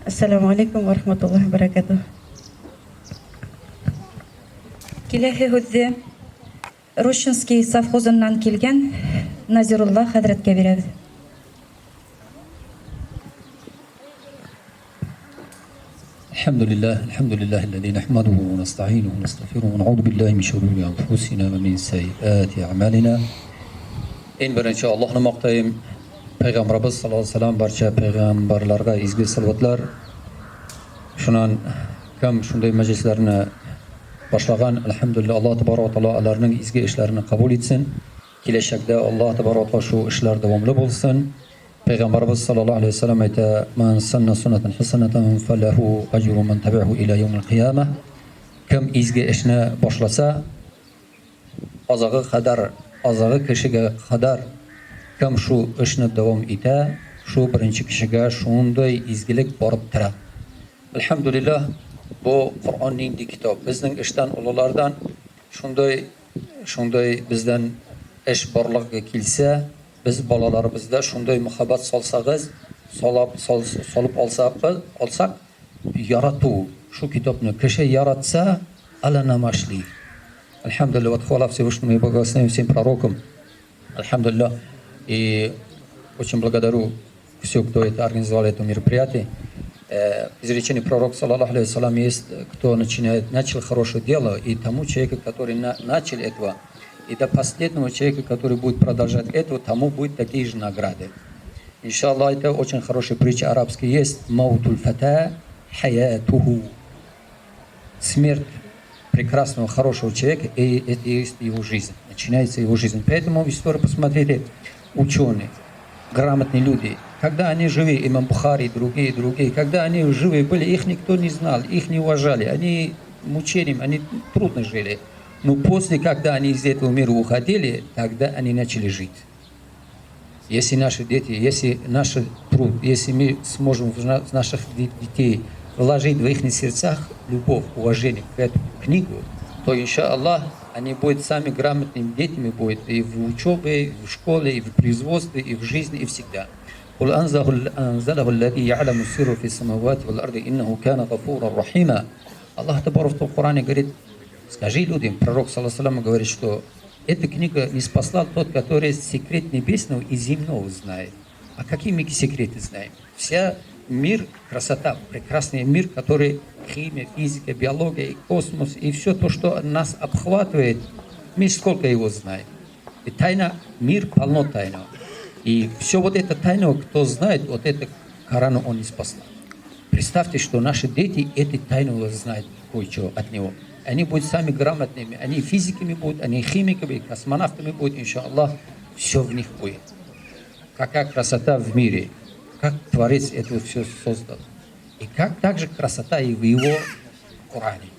Ассаламу алейкум ва рахматуллаһи ва баракатуһ. Киләһе һүҙҙе Рощинский совхозыннан килгән Назирулла хәҙрәткә бирәбеҙ. الحمد لله الحمد لله الذي نحمده ونستعينه ونستغفره ونعوذ بالله من شرور أنفسنا ومن سيئات أعمالنا. Иң беренче Аллаһны мактайым. Пәйгамбәребез саллаллаһу алейһи вәсәлләм, барча пәйгамбарларга изге салаватлар. Шуннан кем шундый мәҗлесләрне башлаган, әлхәмдүлилләһ, Аллаһ табарак ва тәала аларның изге эшләрен кабул итсен. Киләчәктә Аллаһ табарак ва тәала шу эшләр дәвамлы булсын. Пәйгамбәребез саллаллаһу алейһи вәсәлләм әйтә: "Ман санна суннатан хасанатан фалаху аҗру ман таби'аху иля яумил кыямah." Кем изге эшне башласа, азагы кадәр, азагы кешегә кадәр кем шу эшне дәвам итә, шу беренче кешегә шундый изгелек барып тора. Әлхәмдүлилләһ, бу Коръән нинди китап? Безнең эштән олылардан шундый шундый бездән эш барлыкка килсә, без балаларыбызда шундый мөхәббәт салсагыз, салап сал, салып алсак, алсак, ярату, шу китапны кеше яратса, ала намашли. Альхамдулилля, вот хвала Всевышнему и благословение всем пророкам. Альхамдулилля. И очень благодарю всех, кто это организовал, это мероприятие. Изречение пророка, саллаллаху алейхи вассалам, есть, кто начинает, начал хорошее дело, и тому человеку, который начал этого, и до последнего человека, который будет продолжать этого, тому будет такие же награды. Иншаллах, это очень хорошая притча арабский есть. Маутуль фата хаятуху. Смерть прекрасного, хорошего человека, и это есть его жизнь. Начинается его жизнь. Поэтому в истории посмотрите, ученые, грамотные люди, когда они живы, имам Бухари, другие, другие, когда они живы были, их никто не знал, их не уважали, они мучением, они трудно жили. Но после, когда они из этого мира уходили, тогда они начали жить. Если наши дети, если наш труд, если мы сможем в наших детей вложить в их сердцах любовь, уважение к этому книгу, то, иншаллах, они будут сами грамотными детьми, будут и в учебе, и в школе, и в производстве, и в жизни, и всегда. قل أنزله الذي يعلم السر في السماوات والأرض إنه كان غفورا رحيما. Аллах Табарак в Коране говорит, скажи людям, пророк, саллаллаху говорит, что эта книга не спасла тот, который секрет небесного и земного знает. А какие мы секреты знаем? Вся мир, красота, прекрасный мир, который химия, физика, биология, и космос, и все то, что нас обхватывает, мы сколько его знаем. И тайна, мир полно тайного. И все вот это тайну, кто знает, вот это Корану он не спасла. Представьте, что наши дети эти тайну знают кое-что от него. Они будут сами грамотными, они физиками будут, они химиками, космонавтами будут, иншаллах, все в них будет. Какая красота в мире, как Творец это все создал. И как также красота и в его Коране.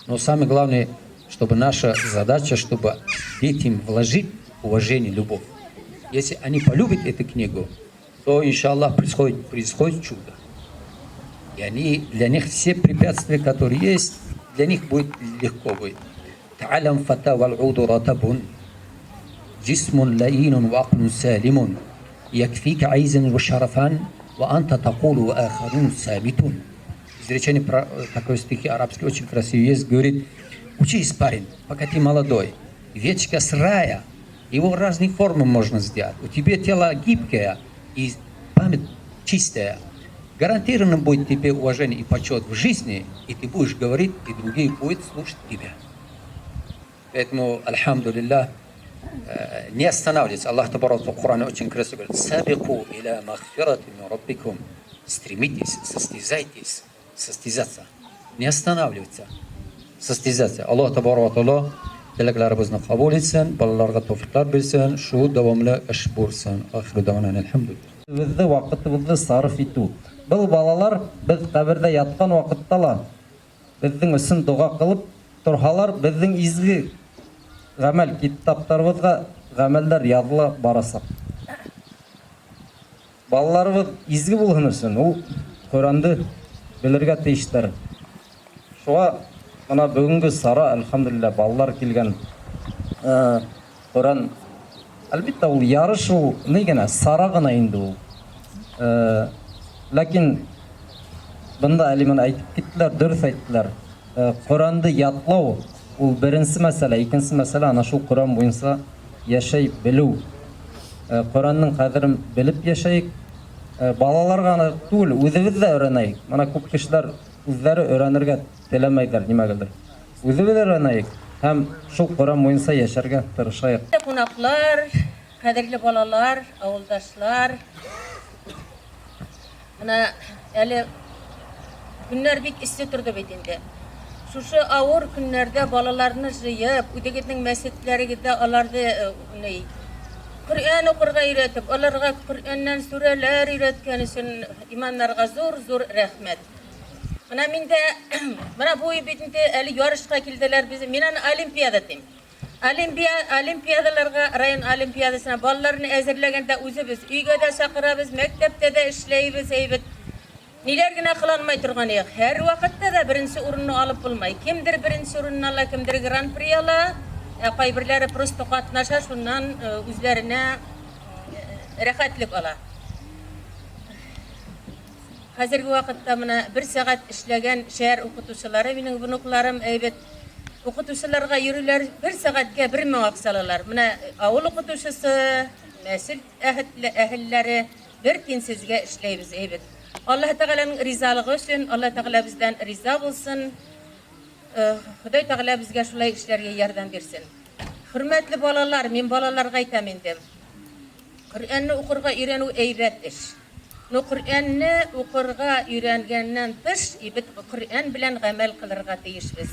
Но самое главное, чтобы наша задача, чтобы детям вложить уважение, любовь. Если они полюбят эту книгу, то, иншаллах, происходит чудо. И они, для них все препятствия, которые есть, для них будет легко будет. تعلم فتى والعود رطب جسم لئين وعقل سالم يكفيك عيزا وشرفا وأنت تقول وآخرون صامتون. Изречение про такой стихи арабский очень красивый есть, говорит, учись, парень, пока ты молодой. Веточка с рая, его разные формы можно сделать. У тебя тело гибкое и память чистая. Гарантированно будет тебе уважение и почет в жизни, и ты будешь говорить, и другие будут слушать тебя. Поэтому, الحمد لله, не останавливаться. Аллах تبارك в Коране очень красиво говорит: «سابقوا إلى مغفرة من ربكم». Стремитесь, состязайтесь, состязаться. Не останавливаться. Состязаться. Аллах تبارك وتعالى теләкләребеҙҙе ҡабул итһен, балаларға тәүфиҡтар бирһен, шу дауамлы эш булһын. آخر دعوانا الحمد لله. Беҙҙе ваҡытыбыҙҙы сарыф итеү. Был балалар беҙ ҡәберҙә ятҡан ваҡытта ла беҙҙең өсөн доға ҡылып торһалар, беҙҙең изге ғәмәл китаптарыбыҙға ғәмәлдәр яҙыла барасаҡ. Балаларыбыҙ изге булһын өсөн ул Ҡөрьәнде белергә тейештәр. Шуға мына бөгөнгө сара, الحمد لله, балалар килгән. Ҡөрьән әлбиттә ул ярыш ул ни генә, сара ғына инде ул. Ләкин бында әле мына әйтеп киттеләр, дөрөҫ әйттеләр. Ҡөрьәнде ятлау ул беренсе мәсьәлә, икенсе мәсьәлә ана шул Ҡөрьән буйынса йәшәй белеү. Ҡөрьәндең ҡәҙерен белеп йәшәйек. Балаларға ғына түгел, үҙебеҙ ҙә өйрәнәйек. Мына күп кешеләр үҙҙәре өйрәнергә теләмәйҙәр нимәгәлер. Үҙебеҙ өйрәнәйек һәм шул Ҡөрьән буйынса йәшәргә тырышайыҡ. Ҡунаҡлар, ҡәҙерле балалар, ауылдашлар. Мына әле көннәр бик эҫе торҙо бит инде. Шушы ауыр көннәрҙә балаларны йыйып, үҙегеҙҙең мәсетләрегеҙҙә уларҙы ни Ҡөрьән уҡырға өйрәтеп, уларға Ҡөрьәннән сүрәләр өйрәткән өсөн имамдарға ҙур-ҙур рәхмәт. Мына мин дә мына бу бит инде әле ярышҡа килделәр беҙ. Мин аны олимпиада тим. Олимпиадаларға, район олимпиадаһына балаларны әҙерләгәндә үҙебеҙ өйгә дә саҡырабыҙ, мәктәптә дә эшләйбеҙ әйбәт. Ниләр генә ҡыланмай торған юҡ. Һәр ваҡытта да беренсе урынны алып булмай. Кемдер беренсе урынны ала, кемдер гран-при ала, ҡайберләре просто ҡатнаша, шуннан үҙләренә рәхәтлек ала. Хәҙерге ваҡытта мына бер сәғәт эшләгән шәһәр уҡытыусылары, минең внукларым әйбәт уҡытыусыларға йөрөйләр, бер сәғәткә 1000 аҡса алалар. Мына ауыл уҡытыусысы, нәҫел әһелләре бер тинсезгә эшләйбеҙ әйбәт. Аллаһ Тәғәләнең ризалығы өсөн, Аллаһ Тәғәлә беҙҙән риза булсын. Хоҙай Тәғәлә беҙгә шулай эшләргә ярҙам бирһен. Хөрмәтле балалар, мин балаларға әйтәм инде. Ҡөрьәнне уҡырға өйрәнеү әйбәт эш. Но Ҡөрьәнне уҡырға өйрәнгәннән тыш, беҙ Ҡөрьән белән ғәмәл ҡылырға тейешбеҙ.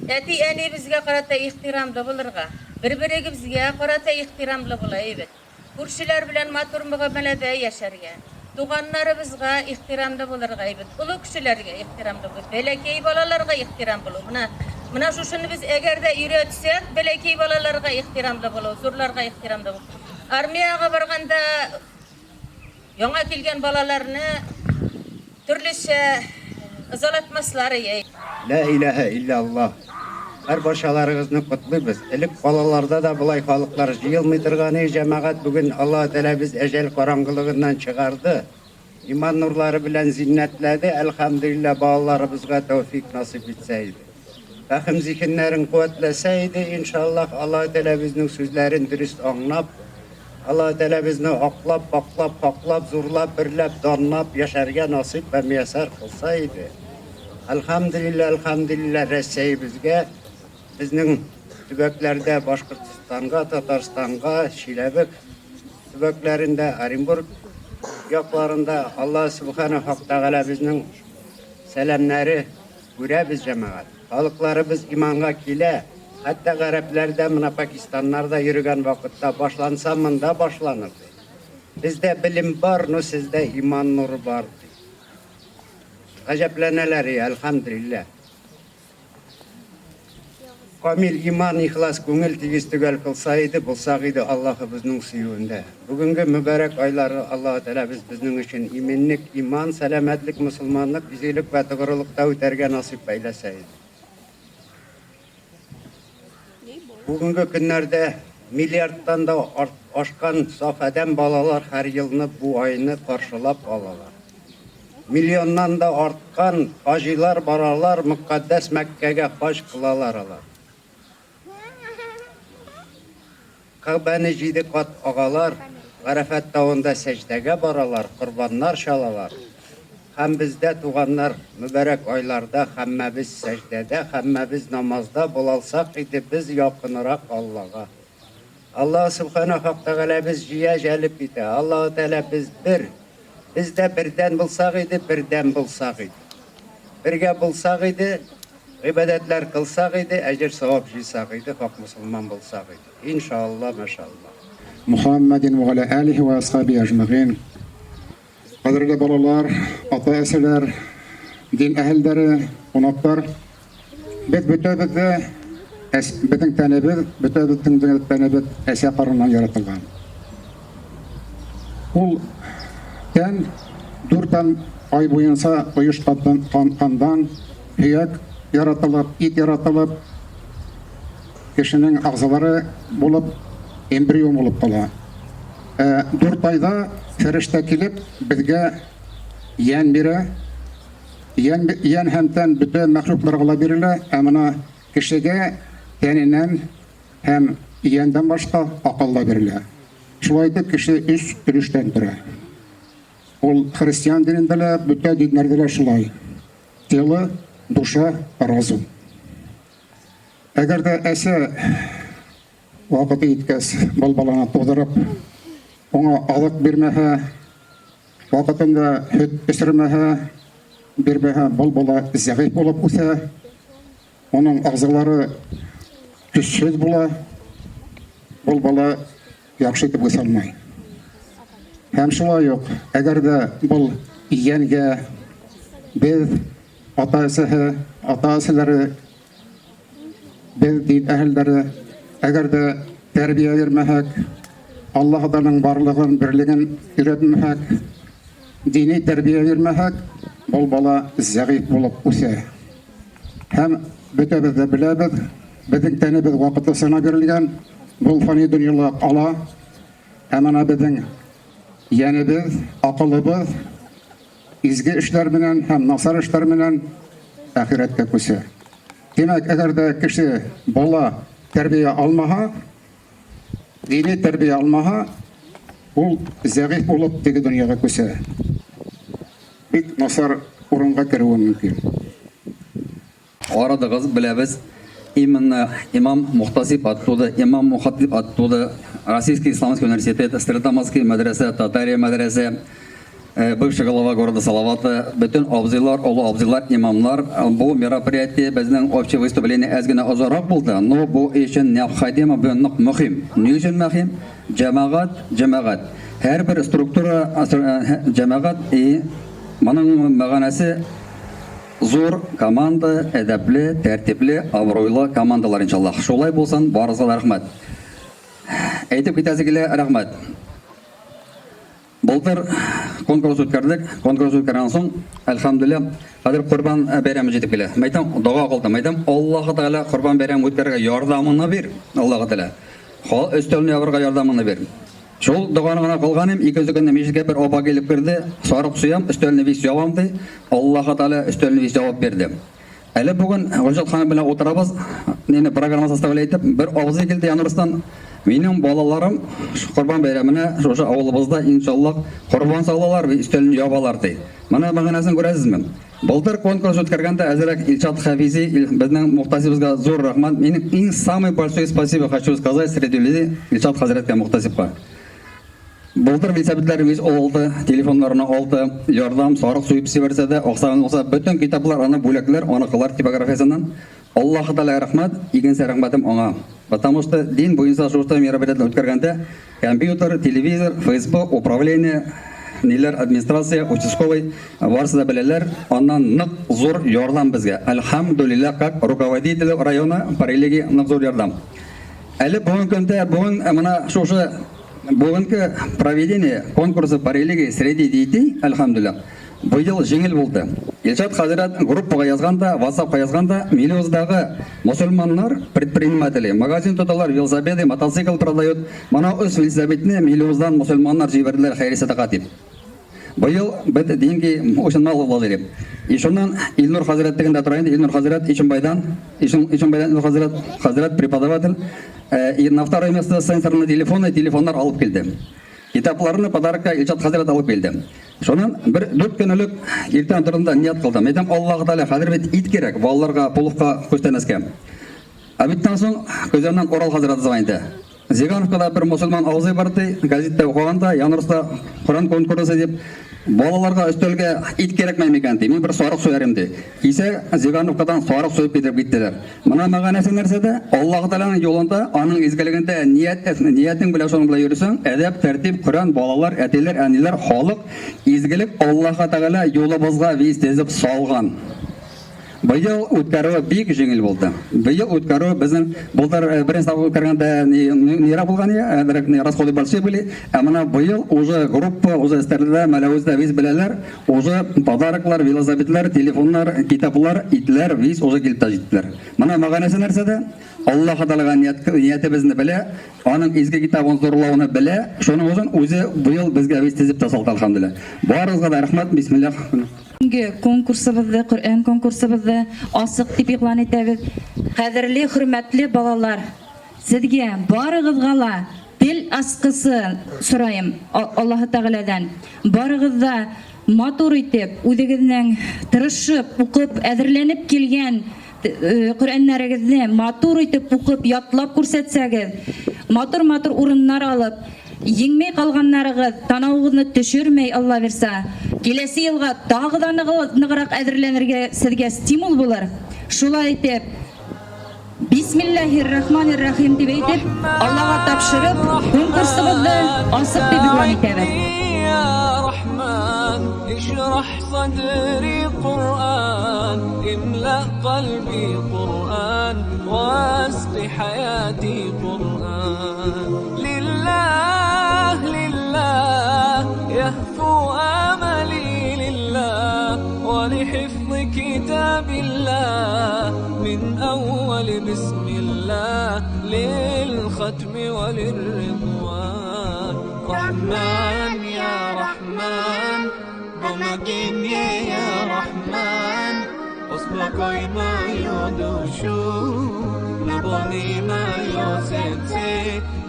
Әти-әнейебеҙгә ҡарата ихтирамлы булырға, бер-берегеҙгә ҡарата ихтирамлы булайыҡ. Күршеләр белән матур мөғәмәләдә йәшәргә, туғандарыбыҙға ихтирамлы булырға әйбәт, оло кешеләргә ихтирамлы булып, бәләкәй балаларға ихтирам булыу. Мына шушыны беҙ әгәр ҙә өйрәтсәк, бәләкәй балаларға ихтирамлы булыу, ҙурларға ихтирамлы булыу. Армияға барғанда яңы килгән балаларны төрлөсә ызалатмаҫлар ине. لا إله إلا الله. Һәр баршаларығыҙны ҡотлайбыҙ. Элек ҡалаларҙа ла былай халыҡтар йыйылмай торған йәмәғәт бөгөн Аллаһ Тәғәлә беҙ әжәл ҡараңғылығынан сығарҙы. Иман нурлары белән зиннәтләде. الحمد لله балаларыбыҙға тәүфиҡ насип итһә ине. Фәһем зиһеннәрен ҡеүәтләсә ине, иншаллаһ Аллаһ Тәғәлә беҙҙең һүҙҙәрен дөрөҫ аңлап, Аллаһ Тәғәлә беҙҙе аҡлап, паҡлап, хаҡлап, ҙурлап, берләп, данлап йәшәргә насип вә мөйәссәр ҡылһа ине. الحمد لله, الحمد لله Рәсәйебеҙгә, беҙҙең төбәктәрҙә Башҡортостанға, Татарстанға, Силәбе төбәктәрендә, Оренбург яҡтарында Аллаһ سبحانه Хаҡ Тәғәлә беҙҙең сәләмнәре күрәбеҙ йәмәғәт. Халыҡларыбыҙ иманға килә. Хатта ғәрәпләрҙә, мына Пакистандарҙа йөрөгән ваҡытта башланса мында башланыр. Беҙҙә белем бар, но һеҙҙә иман нуры бар. Ғәжәпләнәләр, الحمد لله. Камил иман, ихлас күңел тигеҙ төгәл ҡылһа ине, булһаҡ ине Аллаһыбыҙҙың һөйөүендә. Бөгөнгө мөбәрәк айлары Аллаһ Тәғәлә беҙҙең өсөн именлек, иман, сәләмәтлек, мосолманлыҡ, изгелек вә тоғролоҡта үтәргә насип әйләсә ине. Бөгөнгө көндәрҙә Миллиардтан да ашкан саф адәм балалар һәр елны бу айны каршылап алалар. Миллионнан да арткан хаҗилар баралар мөкатдәс Мәккәгә хаҗ кылалар алар. Кәгъбәне җиде кат агалар, Гарәфәт тавында сәҗдәгә баралар, корбаннар чалалар. Һәм бездә, туганнар, мөбарәк айларда һәммәбез сәҗдәдә, һәммәбез намазда булалсак иде без якынрак Аллага. Аллаһы Сүбхәнә Хак Тәгаләбез җыя җәлеп итә. Аллаһы Тәгалә без бер. Без дә бердән булсак иде, бердәм булсак иде. Бергә булсак иде, гыйбадәтләр кылсак иде, әҗер-савап җыйсак иде, хак мосылман булсак иде. Иншалла, машалла. Мухаммадин ва галя алихи ва асхаби әҗмәгыйн. Кадерле балалар, ата-әсәләр, дин әһелләре, кунаклар, без бөтәбез дә безнең тәнебез, бөтәбезнең тәнебез әсә карыннан яратылган. Ул тән дүрт ай буенча оешкан кандан, һөяк яратылып, ит яратылып, кешенең әгъзалары булып, эмбрион булып кала. Ә 4 айда фәрештә килеп, безгә йән бирә. Йән, йән һәм тән бөтә мәхлукларга ла бирелә, ә менә кешегә тәненнән һәм йәндән башка акыл да бирелә. Шулай итеп, кеше өч өлештән тора. Ул христиан динендә лә, бөтә диннәрдә лә шулай. Тело, душа, разум. Әгәр дә әсә вакыты җиткәч, был баланы тудырып, аңа азык бирмәһә, вакытында һөт эчермәһә, бирмәһә, был бала зәгыйфь булып үсә, оның ағзалары көчсез була, был бала яхшы итеп үсә алмай. Һәм шулай ук, әгәр дә был йәнгә без ата-әсәһе, ата-әсәләре Без дин әһелләре, әгәр дә тәрбия бирмәһәк, Аллаһ Тәгаләнең барлыгын, берлеген өйрәтмәһәк, дини тәрбия бирмәһәк, был бала зәгыйфь булып үсә. Һәм бөтәбез дә беләбез, безнең тәнебез вакытлысына бирелгән, был фани дөньяла кала. Ә менә безнең йәнебез, акылыбыз изге эшләр белән һәм насар эшләр белән ахирәткә күчә. Димәк, әгәр дә кеше бала тәрбия алмаһа, дини тәрбия алмаһа, ул зәгыйфь булып теге дөньяга күчә. Бик насар урынга керүе мөмкин. Арыдыгыз, беләбез. Именно имам Мухтасиб оттуда, имам Мухаттиб оттуда, Российский исламский университет, Стерлитамакский мәдрәсә, Татария мәдрәсә, бывший глава города Салавата, бөтен абзыйлар, олы абзыйлар, имамнар. Бу мероприятие безнең общее выступление әз генә озынрак булды, но бу өчен необходимо, бу нык мөһим. Ни өчен мөһим? Җәмәгать, җәмәгать. Һәрбер структура җәмәгать и моның мәгънәсе Зур команда, әдәпле, тәртипле, абруйлы командалар иншаллаһ. Шулай булсын, барыгызга да рәхмәт. Әйтеп китәсе килә, рәхмәт. Былтыр конкурс үткәрдек. Конкурс үткәргәннән соң, әлхәмдүлилләһ, хәзер Корбан бәйрәме җитеп килә. Мәйтәм, дога кылдым. Мәйтәм, Аллаһы Тәгалә Корбан бәйрәме үткәрергә ярдәмеңне бир, Аллаһы Тәгалә. Өстәлне ябырга ярдәмеңне бир. Шул доганы гына кылган идем, икенче көнне мәчеткә бер апа килеп керде, сарык суям, өстәлне вис ябам ди. Аллаһы Тәгалә өстәлне вис ябып бирде. Әле бүген Гөлшат ханым белән утырабыз, мине программа составлять итеп, бер абзый килде Янурстан. Минем балаларым Корбан бәйрәменә шушы авылыбызда иншаллаһ корбан салалар, өстәлне ябалар ди. Моны мәгънәсен күрәсезме? Былтыр конкурс үткәргәндә әзрәк Илшат Хафизи безнең мухтасибызга зур рәхмәт. Минем иң самый большой спасибо хочу сказать среди людей Илшат хәзрәткә мухтасибка. Былтыр велосипедлар үз алды, телефоннарны алды, ярдәм, сарык суеп сибәрсә дә, аксаган булса, бөтен китаплар аны бүләкләр, аныкылар типографиясеннән. Аллаһы Тәгаләгә рәхмәт, икенче рәхмәтем аңа. Потому что дин буенча шушы мероприятиеләр үткәргәндә компьютер, телевизор, Facebook, управление, ниләр, администрация, участковый, барысы да беләләр, аннан нык зур ярдәм безгә. Әлхәмдулилләһ, как руководителю района по религии нык зур ярдәм. Әле бүгенге көндә, бүген менә шушы бүгенге проведение конкурса по религии среди детей, әлхәмдулилләһ, быел җиңел булды. Илшат хәҙрәт группаға яҙған да, WhatsAppҡа яҙған да, Мелеуздағы мосолмандар, предприниматели, магазин тоталар, велосипеды, мотоцикл продают. Мына өс велосипедны Мелеуздан мосолмандар ебәрҙеләр хәйер садаҡа тип. Быйыл беҙ деньги очень мало вложили. И шунан Илнур хәҙрәт тигәндә тора инде, Илнур хәҙрәт Ишембайҙан, Ишембайҙан Илнур хәҙрәт, хәҙрәт преподаватель. И на второе место сенсорные телефоны, телефондар алып килде. Китапларны подарка Илшат хәҙрәт алып килде. Шунан бер 4 көн элек иртән торҙом да ниәт ҡылдым. Әйтәм, Аллаһ Тәғәлә, хәҙер бит ит кәрәк, балаларға пловҡа күстәнәскә. Обедтан һуң Көзәннән Урал хәҙрәт звонит. Зигановкада бер мосолман абзый бар ти, газетта уҡығанда, Янурста Ҡөрьән конкурсы тип, балаларға өҫтәлгә ит кәрәкмәй микән ти, мин бер һарыҡ һуяр инем ти. Кисә Зигановкадан һарыҡ һуйып китереп киттеләр. Мына мәғәнәһе нәрсәдә? Аллаһ Тәғәләнең юлында, аның изгелегендә ниәт, ниәтең белән шуның белән йөрөсәң, әҙәп, тәртип, Ҡөрьән, балалар, әтиләр, әниләр, халыҡ, изгелек Аллаһ Тәғәлә юлыбыҙға виз теҙеп салған. Быйыл үткәреүе бик еңел булды. Быйыл үткәреүе беҙҙең былтыр беренсе тапҡыр үткәргәндә нирәк булған ине, ни расходы большие были, ә мына быйыл уже группа, уже Эстәрледә, Мәләүездә виз беләләр, уже подароклар, велосипедлар, телефоннар, китаплар, итләр виз уже килеп тә җиттеләр. Мына мәғәнәсе нәрсәдә? Аллаһ Тәғәләгә ниәтебеҙне белә, аның изге китабын зурлауны белә, шуның өсөн үҙе быйыл беҙгә виз теҙеп тә салды, әлхәмдүлилләһ. Барығыҙға ла рәхмәт, бисмилләһ. Бөгөнгө конкурсыбыҙҙы, Ҡөрьән конкурсыбыҙҙы асыҡ тип иғлан итәбеҙ. Ҡәҙерле, хөрмәтле балалар, һеҙгә барығыҙға ла тел асҡысы һорайым Аллаһы Тәғәләҙән. Барығыҙ ҙа матур итеп, үҙегеҙҙең тырышып, уҡып, әҙерләнеп килгән Ҡөрьәннәрегеҙҙе матур итеп уҡып, ятлап күрһәтһәгеҙ, матур-матур урыннар алып, еңмәй ҡалғандарығыҙ танауығыҙны төшөрмәй, Алла бирһә, киләсе йылға тағы ла нығыраҡ әҙерләнергә һеҙгә стимул булыр. Шулай итеп, Бисмиллахир рахманир рахим тип әйтеп, Аллаға тапшырып, конкурсыбыҙҙы асыҡ тип иғлан итәбеҙ. يا رحمن اشرح صدري قرآن، املأ قلبي قرآن، واسق حياتي قرآن. لله لله يهفو أملي، لله ولحفظ كتاب الله، من أول بسم الله للختم وللرضوان. رحمن يا رحمن، Помоги يا رحمن، Успокой мою душу, наполни мое сердце,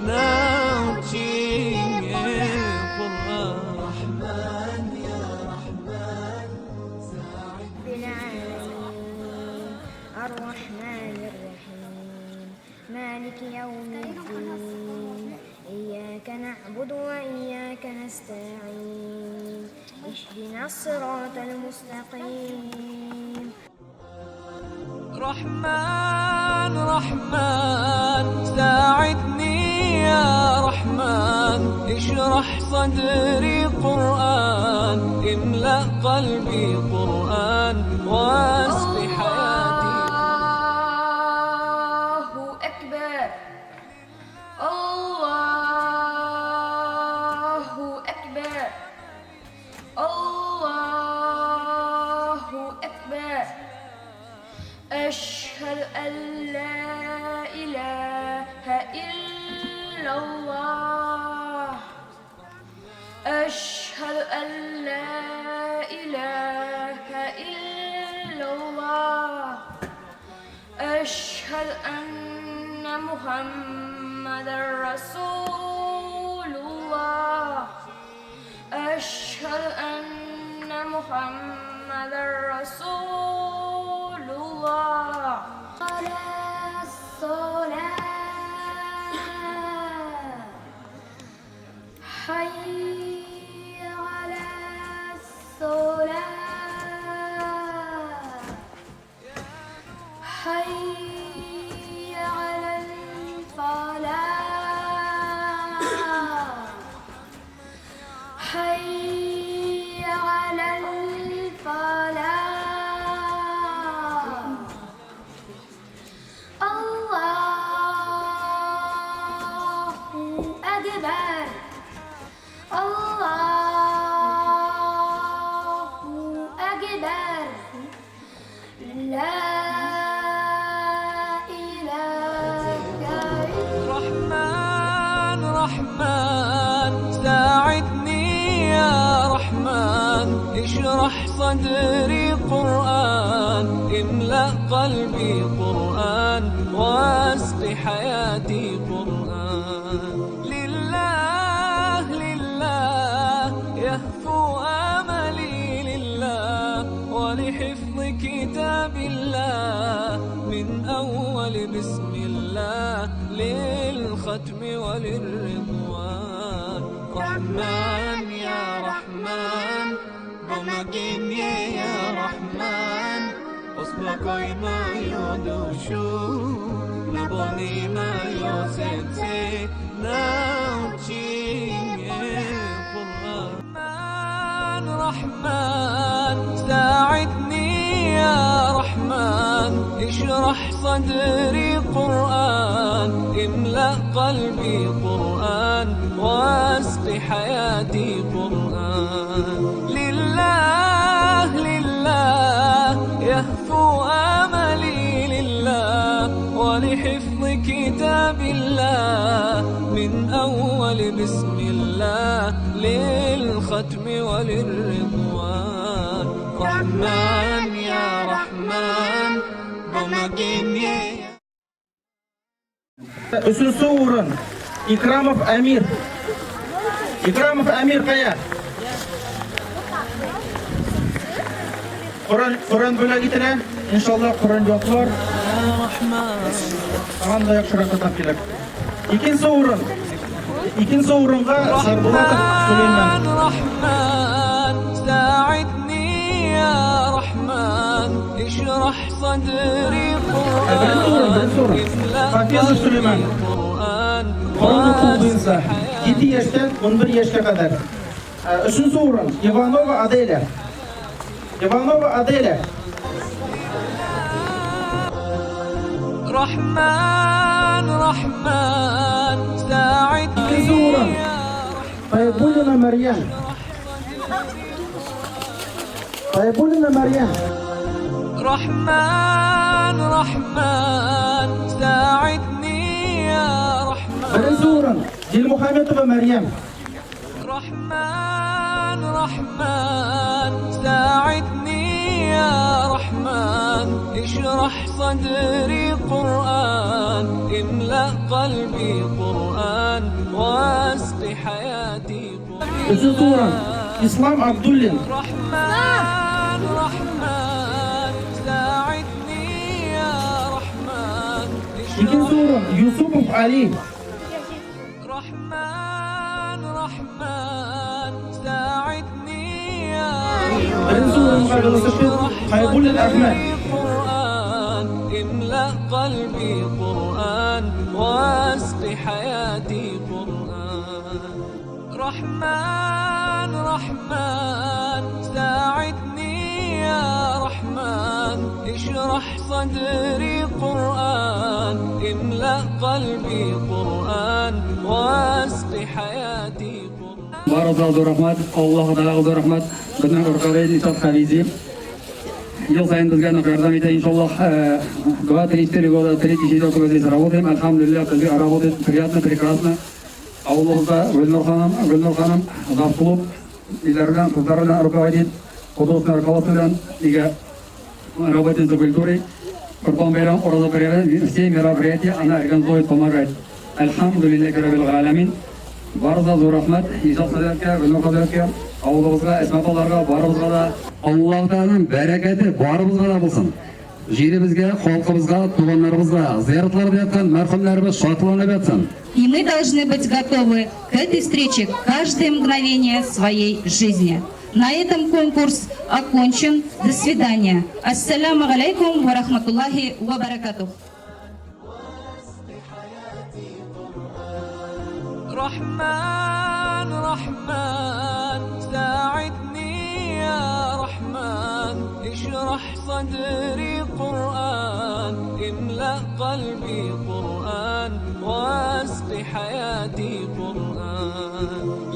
научи меня Коран. رحمن يا رحمن. رب العالمين، الرحمن الرحيم، مالك يوم الدين، إياك نعبد وإياك نستعين، اهدنا الصراط المستقيم. رحمن رحمن ساعدني يا رحمن، اشرح صدري قرآن، املأ قلبي قرآن، واسق حياتي. الله أكبر، الله أكبر، الله أكبر. أشهد أن لا إله إلا الله، أشهد أن لا إله إلا الله، أشهد أن محمدا رسول الله، أشهد أن محمدا رسول الله. على الصلاة، حي على الصلاة، حي على الفلاح، حي على الفلاح. الله أكبر، الله أكبر. لا إله رحمن رحمن ساعدني يا رحمن اشرح صدري قرآن املأ قلبي قرآن واسق حياتي قرآن لله لله يهفو أملي لله ولحفظ كتاب الله من أول بسم الله للختم وللرضوان رحمن يا رحمن помоги يا رحمن успокой мою душу, наполни мое сердце, научи меня Коран. رحمن ساعدني يا رحمن اشرح صدري قرآن املأ قلبي قرآن واسق حياتي قرآن لله لله يهفو أملي لله ولحفظ كتاب الله من أول بسم الله للختم وللرضوان رحمن يا رحمن помоги мне. Өсөнсө урын Икрамов Амир. Икрамов Амир ҡая? Ҡөрьән, Ҡөрьән бүләк ителә. Иншалла Ҡөрьән ятлар. Тағын да яҡшыраҡ ятлап килер. Икенсе урын. Икенсе урынға Сарбулатов Сулейман. رحمن ساعدني يا رحمن اشرح صدري Беренсе урын, беренсе урын. Хафизов Сулейман. قرآن Ҡөрьән уҡыу буйынса 7 йәштән 11 йәшкә ҡәҙәр. Өсөнсө урын Иванова Аделя. Иванова Аделя. رحمن رحمن ساعدني Икенсе урын Хайбуллина Марьям. Хайбуллина Марьям. رحمن رحمن ساعدني يا رحمن Беренсе урын Дилмухаметова Марьям. رحمن رحمن ساعدني يا رحمن اشرح صدري قرآن املأ قلبي قرآن واسق حياتي Өсөнсө урын Ислам Абдуллин. رحمن رحمن ساعدني يا رحمن Икенсе урын Юсупов Али. رحمن رحمن ساعدني يا Беренсе урынға велосипед Хайбуллин Әхмәт. قرآن املأ قلبي قرآن واسق حياتي قرآن رحمن رحمن ساعدني يا رحمن اشرح صدري قرآن املأ قلبي قرآن واسق حياتي Барыбызға ҙур рәхмәт, Аллаһ Тәғәләгә ҙур рәхмәт. Беҙҙең Урҡалей Илшат Хәмизи йыл һайын беҙгә ныҡ ярҙам итә, иншаллаһ. 2, 3, 4 года, третий, четвертый год здесь работаем. Альхамдулилля, беҙгә работает приятно, прекрасно. Ауылыбыҙҙа Гөлнур ханым, Гөлнур ханым, завклуб иләр белән, ҡыҙҙар белән руководит, художественное руководство белән нигә работает за культурой. Ҡорбан байрам, Ураза байрам, все мероприятия она организует, помогает. Альхамдулиллахи раббил галәмин. Барыбыҙға ҙур рәхмәт, Илшат хәҙрәткә, Гөлнур хәҙрәткә, ауылыбыҙға, Әсмә апаларға, барыбыҙға ла Аллаһ Тәғәләнең бәрәкәте барыбыҙға ла булһын. Еребеҙгә, халҡыбыҙға, туғандарыбыҙға, зыяратларҙа ятҡан мәрхүмдәребеҙ шатланып ятһын. И мы должны быть готовы к этой встрече каждое мгновение своей жизни. На этом конкурс окончен. До свидания. Ассаляму алейкум ва рахматуллахи ва баракатух. رحمن رحمن ساعدني يا رحمن اشرح صدري قرآن املأ قلبي قرآن واسق حياتي قرآن.